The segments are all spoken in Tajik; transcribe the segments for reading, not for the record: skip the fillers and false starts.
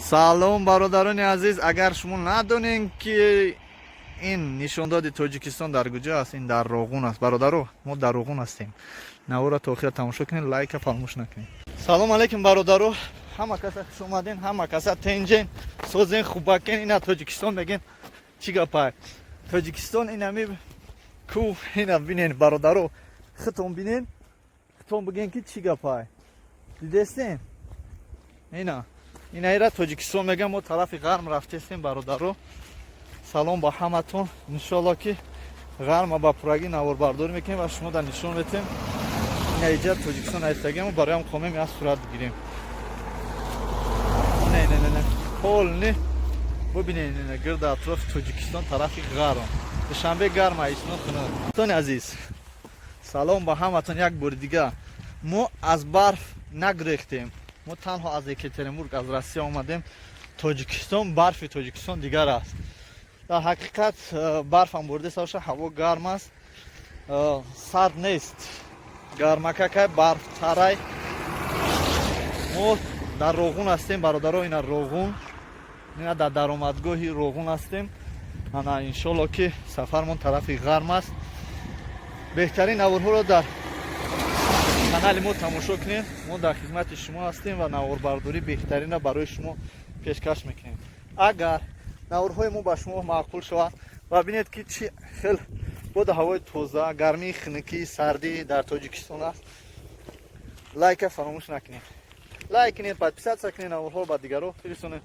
Салом, бародарони азиз. Агар шумо надонем, ки ин нишондоди Тоҷикистон дар куҷо аст, ин дар Роғун аст, бародаро. Мо дар Роғун ҳастем. Навора то охира тамошо кунед, лайка фаромӯш накунед. Салом алейкум, бародаро, ҳама каса хуш омаден, ҳама каса тенҷен, созен, хубакен. Ина Тоҷикистон мегем, чӣ гапай? Тоҷикистон инами кӯҳ, ина бинен, бародаро, хитон бинен, хитон биген, ки чӣ гапай. Дидестен? Ина инаира Тоҷикистон мегам. Мо тарафи ғарм рафтестем, бародаро. Салом ба ҳаматон. Иншоалло, ки ғарма ба пуррагӣ наворбардорӣ мекунем ва шумо дар нишон метем. Ина иҷа Тоҷикистон айстагиамо, бароям хомем, як сурат бигирем. Не, не, не, не, полный бубинед, ина гирди атрофи Тоҷикистон, тарафи ғарм. Душанбе гарма, исно хунук. Дӯстони азиз, салом ба ҳаматон як бори дига. Мо аз барф нагурехтем, мо танҳо аз Екатеринбург, аз Россия омадем Тоҷикистон. Барфи Тоҷикистон дигар аст. Дар ҳақиқат барфам борида боша, ҳаво гарм аст, сард нест, гармакакай, барф тарай. Мо дар Роғун ҳастем, бародаро. Ина Роғун, ина дар даромадгоҳи Роғун ҳастем. Ана, иншолло, ки сафармон тарафи ғарм аст. Беҳтарин наворҳоро дар канали мо тамошо кунед. Мо дар хизмати шумо ҳастем ва наворбардорӣ беҳтаринро барои шумо пешкаш мекунем. Агар наворҳои мо ба шумо маъқул шавад ва бинед, ки чӣ хел боду ҳавои тоза, гармӣ, хунукӣ, сардӣ дар Тоҷикистон аст, лайка фаромӯш накунед, лайк кунед, подписаться кунед, наворҳоро ба дигарро фиристонед.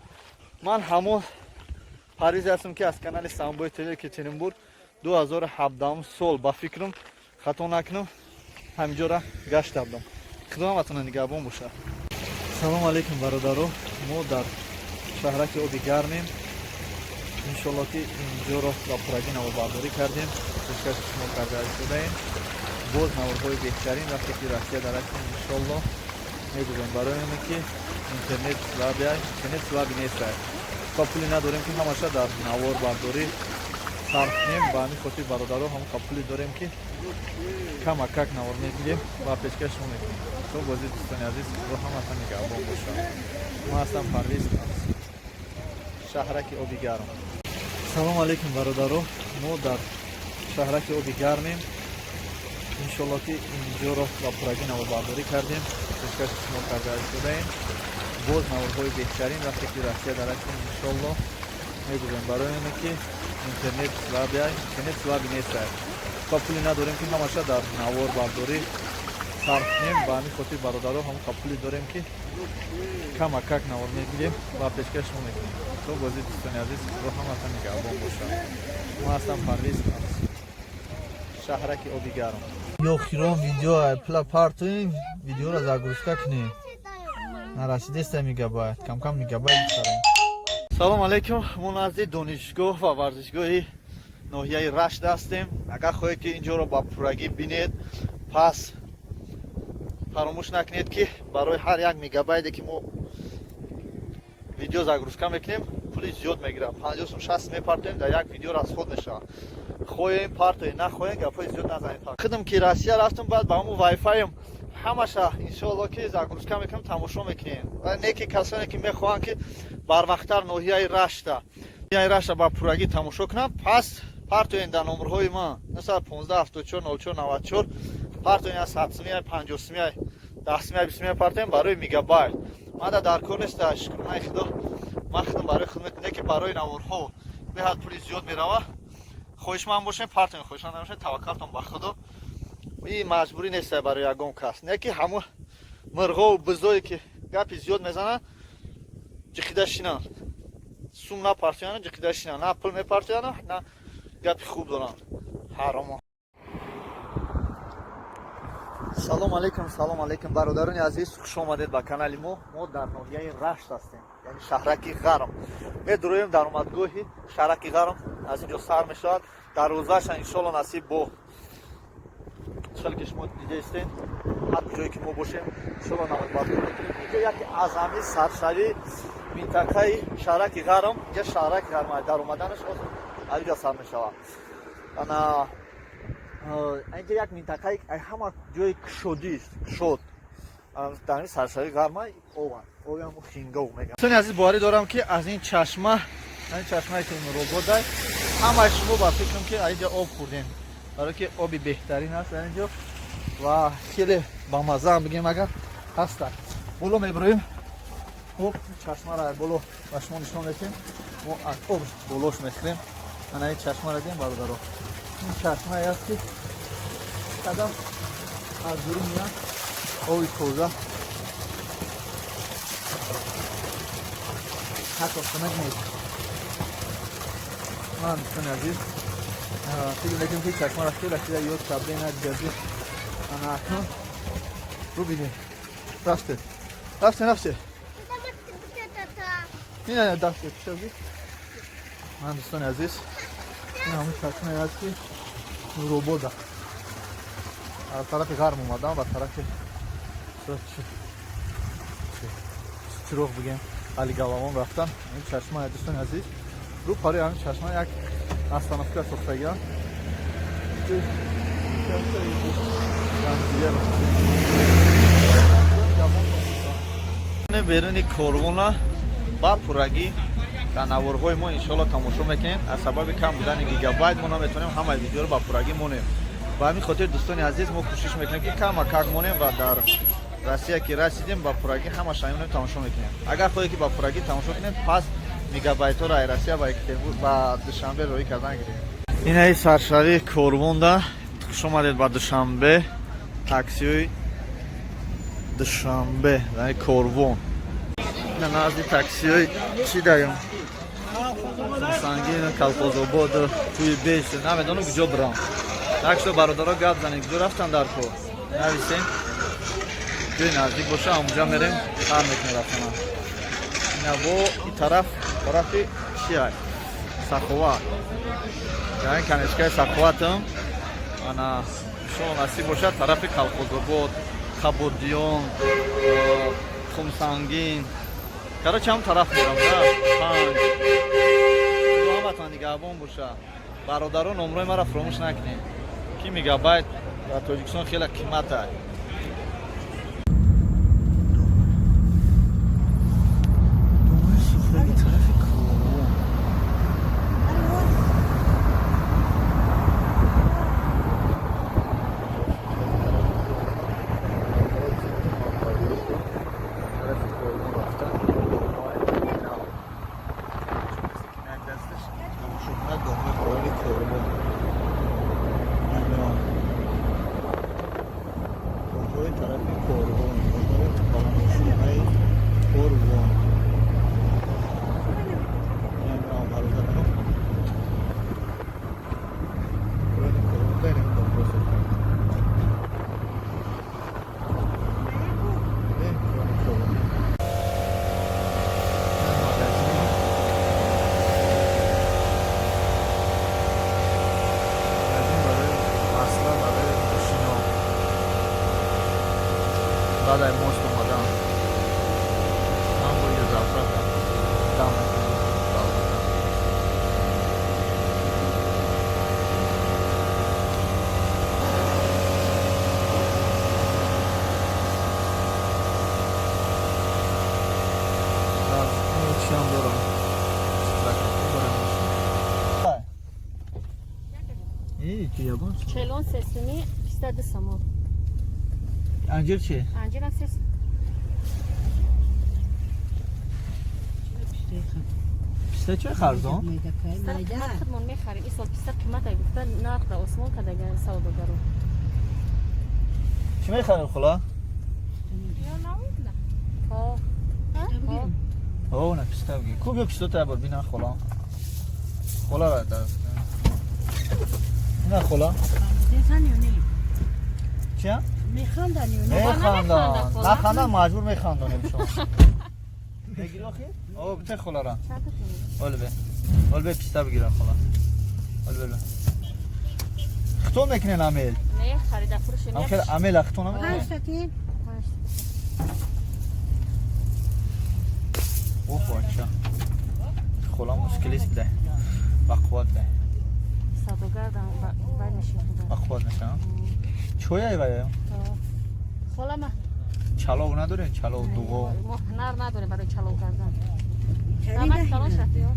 Ман ҳамон Парвизе ҳастам, ки аз канали Самбои ТВ Екатеринбург 2017 сол, ба фикрам, хато накунам, ҳаминҷора гашта будам. Худо ҳаматона нигаҳбон бошад. Салому алейкум, бародаро. Мо дар шаҳраки Оби Гармем. Иншолло, ки инҷоро ба пуррагӣ наворбардорӣ кардем, пешкаши шумо карда истодаем. Боз наворҳои беҳтарин, вақте ки Россия дарастем, иншолло, мегузорем. Барои оне ки интернет слабый, интернет слабый нестай ва пуле надорем, ки ҳамаша дар наворбардорӣ сарф кунем. Ба ҳамин хотир, бародаро, ҳамон пуле дорем, ки камакак навор мегирем ва пешкаш шумо мекунем. То бозӣ, дӯстони азиз, худо ҳаматон нигаҳбон бошад. Ман ҳастам Парвиз, шаҳраки Оби Гарм. Салому алейкум, бародаро. Мо дар шаҳраки Оби Гармем. Иншолло, ки инҷоро ба пуррагӣ наворбардорӣ кардем, пешкаши шумо карда истодаем. Боз наворҳои беҳтарин, вақте ки Россия дарастем, иншолло, мегузорем. Барои оне ки интернет слабый, интернет слабый нестай ва пуле надорем, ки ҳамаша дар наворбардорӣ сарф кунем. Ба ҳамин хотир, бародаро, ҳамон пуле дорем, ки камакак навор мегирем ва пешкаш шумо мекунем. То бозӣ, дӯстони азиз, худо ҳаматон нигаҳбон бошад. Ман ҳастам Парвиз, шаҳраки Оби Гарм. Ё хиром, видео пла партоим, видеоро загрузка кунем. Нарасидеста мегабайт, камкам мегабайт бихарем. Салом алейкум. Мо назди донишгоҳ ва варзишгоҳи ноҳияи Рашт ҳастем. Агар хоҳед, ки инҷоро ба пуррагӣ бинед, пас фаромӯш накунед, ки барои ҳар як мегабайте, ки мо видео загрузка мекунем, пули зиёд мегирад. 50 сум, 60 мепартоем, дар як видео расход мешавад. Хоҳем, партоем, нахоҳем, гапҳои зиёд назанед. Худам ки Россия рафтам, баъд ба ҳамун вайфаем ҳамаша, иншоалло, ки загрузка мекунам, тамошо мекунем. Ва не ки касоне, ки мехоҳанд, ки барвақттар ноҳияи Рашта ба пуррагӣ тамошо кунанд, пас партоен дар номерҳои ман 915 74 04 94. Партоен, аз 100 сумия, 50 сумия, 10 сумия, 20 сумия партоен барои мегабайт. Мада дар кор неста, шукрнаи Худо, ман худам барои худ не ки барои наворҳо беҳад пули зиёд мерава. Хоҳишманд бошем, партоен, хоҳишманд набошем, таваккалтон ба Худо. И маҷбурӣ неста барои ягон кас. Не ки ҳамун мирғову бизое, ки гапи зиёд мезананд, ҷиқида шинанд, сум напартоянд, ҷиқида шинанд, на пул мепартоянд, на гапи хуб доранд, ҳаромо. Салом алейкум, салом алейкум, бародарони азиз, хуш омадед ба канали мо. Мо дар ноҳияи Рашт ҳастем, яъне шаҳраки Ғарм. Медуроем даромадгоҳи шаҳраки Ғарм, аз ин ҷо сар мешавад дарвозаша. Иншолло, насиб бо хеле ки шумо дидаистед, ҳар ҷое ки мо бошем, иншолло, наворбардорӣ мекунем. Инҷо яке аз ҳамин саршавии минтақаи шаҳраки Ғарм, инҷа шаҳраки Ғарм даромаданаш аз инҷо сар мешавад. Ана инҷа як минтақаи ҳама ҷои кушодист, кушод. Дар ин саршави гарма ован. Овиам хингов мегам. Дӯстони азиз, боварӣ дорам, ки аз ин чашма, ин чашмае ки Нурободай, ҳамаи шумо ба фикрам, ки аз инҷа об хӯрдем. Барои ки оби беҳтарин аст дар инҷо ва хеле бамаза ҳам бигем агар ҳастад. Боло мебироем. Хуб, чашмаро боло ба шумо нишон медиҳем. Мо аз об болош мехӯрем. Ана ин чашмаро дидем, бародаро. Ин чашмае аст, ки қадам аз дуру меяд оби тоза, ҳатто хунак нест. Ман, дӯстони азиз, фикр мекунем, ки чашмаро хеле хеле ёд кардем ҷази. Ана акнун бубинед, рафте, рафте, рафте. Ина дафте пишази. Ман, дӯстони азиз, ин ҳамун чашмае аст, ки Нуробода. Аз тарафи ғарб омадам ба тарафи чироғ бигем, Алигалавон рафтан. Ин чашма, дӯстони азиз, рӯ парои ҳамин чашма як остановка сохтагиам. Беруни корвона ба пуррагӣ дар наворҳои мо иншоалло тамошо мекунем. Аз сабаби кам будани гигабайт мо наметавонем ҳамаи видеоро ба пуррагӣ монем. Ба ҳамин хотир, дӯстони азиз, мо кӯшиш мекунем, ки камакак монем ва дар Россия ки расидем, ба пуррагӣ ҳамаша мемонем, тамошо мекунем. Агар хоҳед, ки ба пуррагӣ тамошо кунед, пас мегабайтҳоро ай Россия ба Екатеринбург, ба Душанбе роҳӣ кардан гирем. Инаи саршавии корвонда. Хуш омадед ба Душанбе, таксиҳои Душанбе, яъне корвон. Ина назди таксиҳои чӣ даём, Сангин, Колхозобод, Кӯи Беш, намедонам куҷо бирам. Так что, бародаро, гап занед, куҷо рафтан дар кор, нависем. Ҷои наздик боша, ҳамунҷа мерем, сар мекунем рафтана. Ина бо и тараф, тарафи чия, Саховат, яъне конечкаи Саховатам. Ана иншоалло насиб бошад, тарафи Колхозобод, Қабодиён, Хумсангин, короче, ҳам тараф мерам да. Панҷ худо ҳаматон нигаҳбон боша. Бародаро, номрои маро фуромӯш накунед, ки мегабайт дар Тоҷикистон хеле қимат аст. Домои сӯхтагӣ тарафи корвон. Тарафи корвон рафта, тамошо кунад. Домои поёни корвон, домҳои тарафи корвон, домҳои баландошёнаи корвон. Бародаро, поёни корвон дайнем домҳо сохтанд. Поёни корвон магазин, магазин барои масла, барои мошино. Баъд ай мост омадан ман бо заправка дам мекунам. Чиам дорам, барои мошин. Ки ягон Челон сесуни, писта 2 сомон. Анҷир чи? Анҷирам се. Писта чой арзон? Писта қимат, худмон мехарем. Ин сол писта қимат гуфта, нарх да осмон кардаган савдогаро. Чӣ мехарем, хула? Ҳо. О, на, писта бигир. Ку, бё, писта та бор бина, хола. Хола ра дар. На, хола. Чия? Механдан ё не? Механдан. Хола. Нахандан, маҷбур механдонем шумо. Мегири охир? О, бите хола ра. Чанд та туман? Ол бе. Ол бе, писта бигирам, хола. Ол бе. Хто мекунен амел? Не, харида фурӯшем. Ам хел амел хто намекунен? Панҷ та. Панҷ. Оҳ, бача. Хола мускулист буда. Ба қувват буда. Савдогар бай мешин. Ба қувват мешавам. Чой ай вая? Хола ма. Чалов надорем, чалов дуғо. Мо ҳунар надорем барои чалов кардан. Намак калон шафт ё?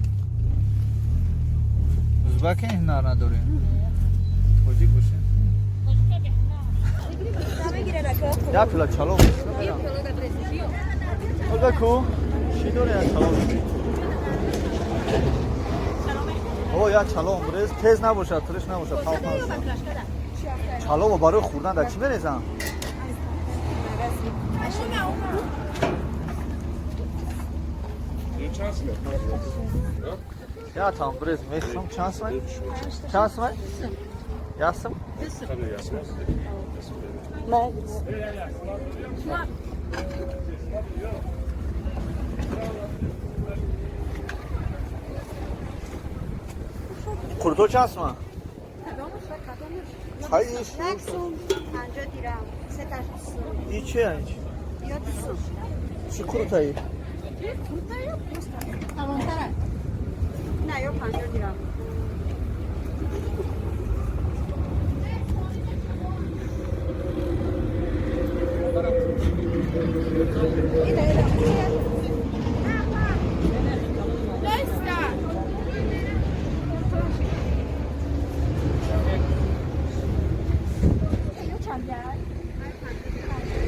Узбаке ҳунар надорем. Тоҷик бошем. Я пила чалов. Узбеку, чӣ дорем я чалов? О, я чалов брез, тез набошад, туриш набошад, талх набошад. Чалово барои хӯрдан дар чӣ мерезам? Я там брез мехӯрам, чанд сум? Чанд сум? Ясм? Қурто чанд сум? Хайш. Як сум, 50 дирам, се таш сум. И чи ай? Ё ду сум. Чи қуртаи? На, ё 50 дирам.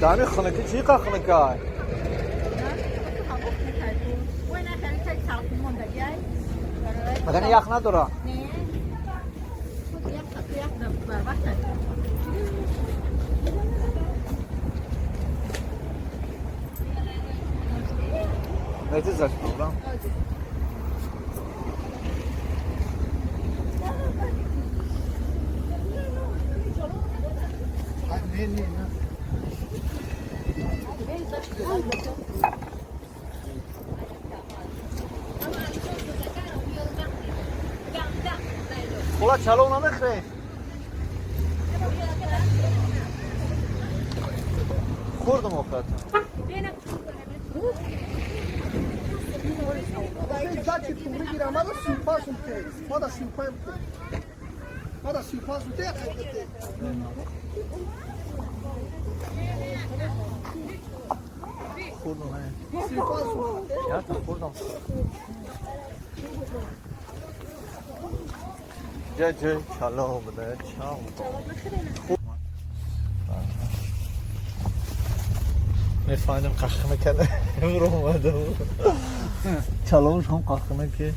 Дами хунуки чӣ қа хунукай? Магар ях надора? Найти заш проблем. Не, не, не. Хола чалов намехӯрем? Хӯрдам охирата. Хӯрдам, ята хӯрдам. ҷа чалов буда, чалов. Мефаҳмидам қахна карда омадам. Чаловш ҳам қахна ки.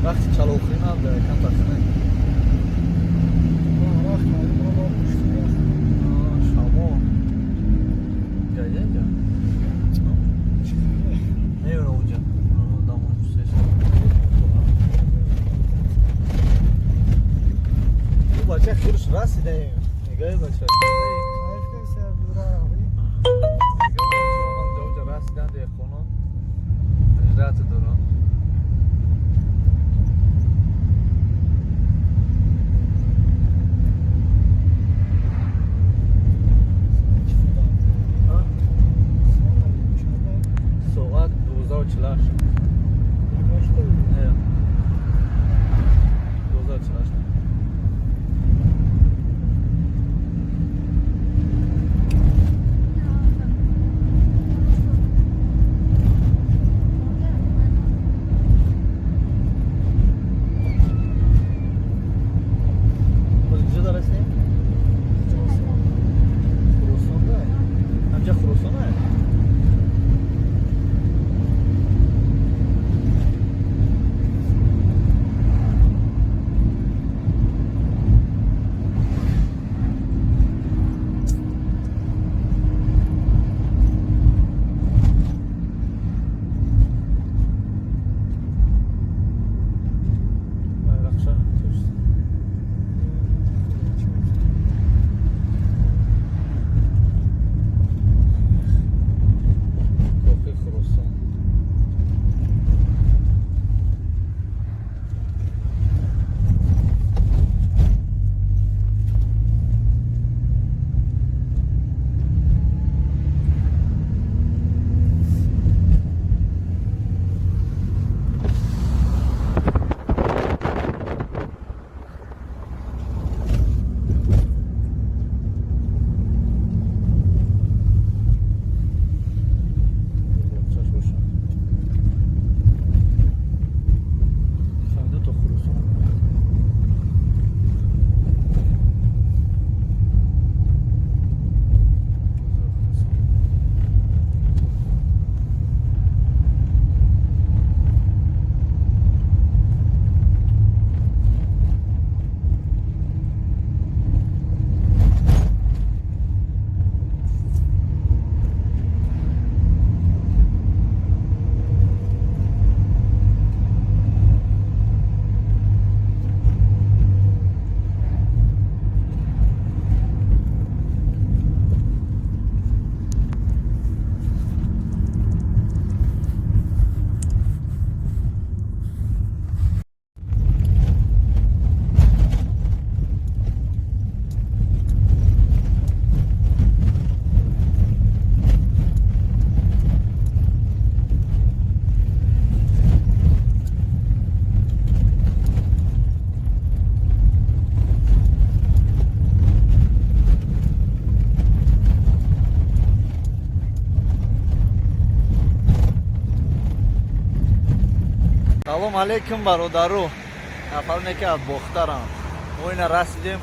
Вақти чаловхӯрӣ набуда, якам тахмин. Шамо. Ҷа. Меёра уҷа. Дамон ӯ бача хирш расидаем. Нигоҳи бача. Нигоҳ расидан деҳқонон. Ҳиҷрат дорам. Соат 12:48. Не. 12:48. Боз куҷо дарасем? Хуросон да? Ҳамҷа Хуросон а? Салом алейкум, бародару, нафароне ки аз Бохтарам. Мо ина расидем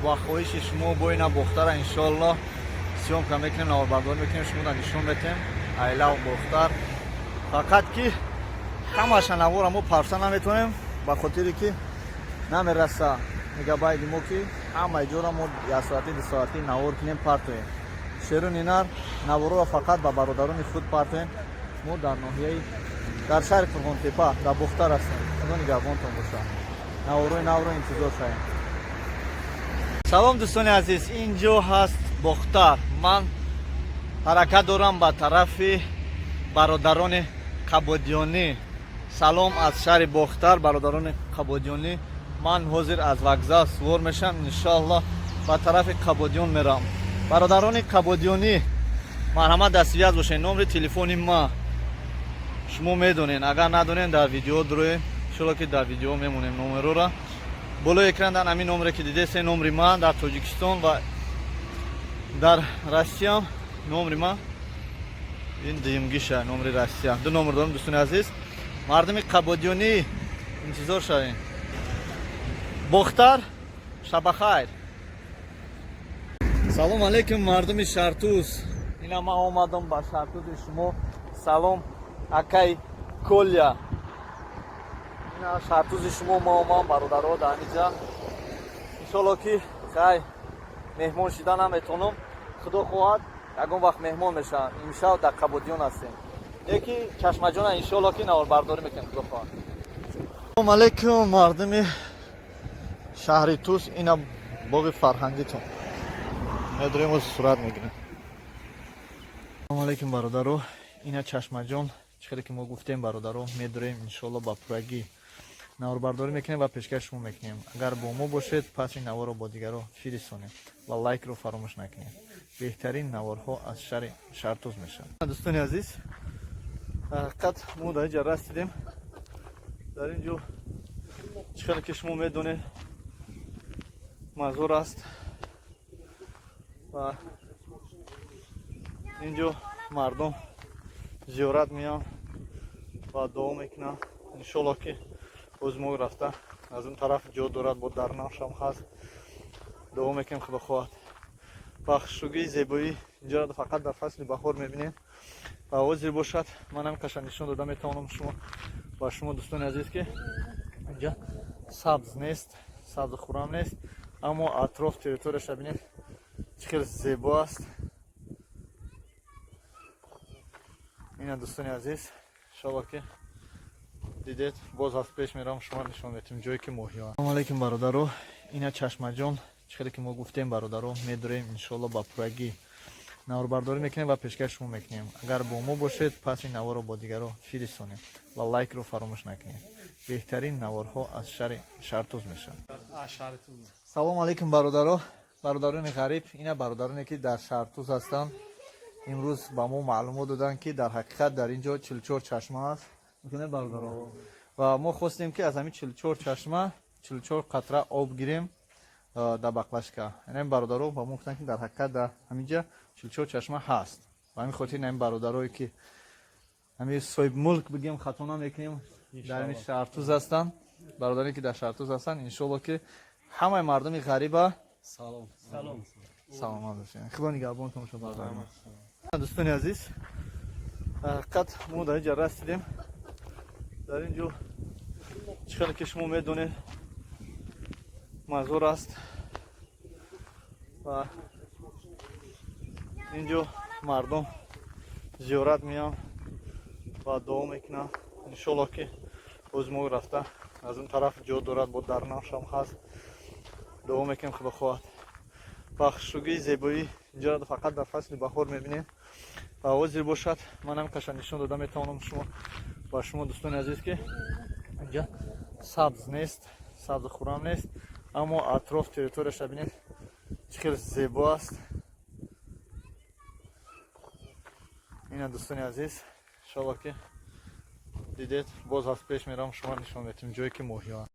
бо хоҳиши шумо, бо ина Бохтара иншоалло съёмка мекунем, наворбардорӣ мекунем, шумо нишон метем. Айлав Бохтар. Фақат ки ҳамаша навора мо парса наметонем, ба хотире ки намераса мегабайти мо, ки ҳамаи ҷора мо як соати, 2 соатӣ навор кунем, партоем. Шеруни нар наворро фақат ба бародарони худ партоем. Мо дар ноҳияи, дар шаҳри Қурғонтепа, дар Бохтар ҳастем. Худо нигаҳбонтон бошад, наворои навро интизор шавем. Салом, дӯстони азиз, ин ҷо ҳаст Бохтар. Ман ҳаракат дорам ба тарафи бародарони қабодиёнӣ. Салом аз шаҳри Бохтар, бародарони қабодиёнӣ. Ман ҳозир аз вокзал сувор мешавам, иншоалло ба тарафи Қабодиён мерам. Бародарони қабодиёнӣ, марҳамат, дар связь бошед. Номери телефони ма шумо медонед, агар надонед, дар видео дуроем, иншоалло ки дар видео мемонем номерора болои экран. Дар ҳамин номере ки дидесе, номери ман дар Тоҷикистон ва дар Россия номери ман ин дуюмгиша, номери Россия. Ду номер дорам, дӯстони азиз. Мардуми қабодиёнӣ, интизор шавем. Бохтар, шабахайр. Салом алейкум, мардуми Шартуз. Ина ман омадам ба Шартузи шумо. Салом, акай Коля. Ина Шартузи шумо ма омам, бародаро, дар ҳамиҷа. Иншолло ки хай меҳмон шида наметонам, худо хоҳад, ягон вақт меҳмон мешавам. Имшаб дар Қабодиён ҳастем, леки Чашмаҷона иншолло ки наворбардорӣ мекунем, худо хоҳад. Салом алейкум, мардуми шаҳри Тус. Ина боғи фарҳангитон медорем, оз сурат мегирем. Салом алейкум, бародаро. Ина Чашмаҷон, чӣ хеле ки мо гуфтем, бародаро, медорем, иншоалло ба пуррагӣ наворбардорӣ мекунем ва пешкаш шумо мекунем. Агар бо мо бошед, пас ин наворро бо дигарро фиристонем ва лайкро фаромӯш накунем. Беҳтарин наворҳо аз шаҳри Шартуз мешаванд. Дӯстони азиз, ҳақиқат мо дар инҷа расидем. Дар ин ҷо, чӣ хеле ки шумо медонед, мазор аст ва ин ҷо мардум зиёрат меянд ва дуо мекунанд. Иншолло ки боз мо рафта аз он тараф ҷо дорад, бо дарнашам ҳаст, дуо мекунем, худо хоҳад. Ва хушрӯгии зебоӣ инҷоро фақат дар фасли баҳор мебинем. Ва ҳозир бошад, ман ҳам қаша нишон дода метавонам шумо ба шумо, дӯстони азиз, ки инҷа сабз нест, сабзу хуррам нест, аммо атроф территорияша бинед, чӣ хеле зебо аст. Ина, дӯстони азиз, иншолло ки дидед. Боз аз пеш мерам, шумо нишон метем ҷое ки моҳиҳо. Салому алейкум, бародаро. Ина Чашмаҷон, чӣ хеле ки мо гуфтем, бародаро, медорем, иншоалло ба пуррагӣ наворбардорӣ мекунем ва пешкаш шумо мекунем. Агар бо мо бошед, пас ин наворро бо дигарро фиристонем ва лайкро фаромӯш накунем. Беҳтарин наворҳо аз шаҳри Шартуз мешаванд. Салому алейкум, бародаро, бародарони ғариб. Ина бародароне ки дар Шартуз ҳастанд, имрӯз ба мо маълумот доданд, ки дар ҳақиқат дар ин ҷо 44 чашма аст, бародаро, ва мо хостем, ки аз ҳамин 44 чашма 44 қатра об гирем дар баклажка. Ин бародаро ба мо гуфтанд, ки дар ҳақиқат дар ҳамин ҷа 44 чашма ҳаст. Ба ҳамин хотир ин бародарое ки ҳамин соҳибмулк бигем, хато намекунем, дар ҳамин Шартуз ҳастанд, бародаре ки дар Шартуз ҳастанд, иншоалло ки ҳамаи мардуми ғариба Салом. Салом. Саломат бошед, худо нигаҳбонтон бошад, бародари. Дӯстони азиз, ҳақиқат мо дар инҷа расидем. Дар ин ҷо, чӣ хеле ки шумо медонед, мазор аст ва ин ҷо мардум зиёрат меянд ва дуо мекунанд. Иншоалло ки боз мо рафта аз он тараф ҷо дорад, бо дарнашам ҳаст, дуо мекунем, худо хоҳад. Ва хушрӯгии зебоӣ инҷоро фақат дар фасли баҳор мебинем. Ва ҳозир бошад, ман ҳам қаша нишон дода метавонам шумо ба шумо, дӯстони азиз, ки инҷа сабз нест, сабзу хуррам нест, аммо атроф территорияша бинед, чӣ хеле зебо аст. Ина, дӯстони азиз, иншоалло ки дидед. Боз аз пеш мерам, шумо нишон метем ҷое ки моҳиҳо.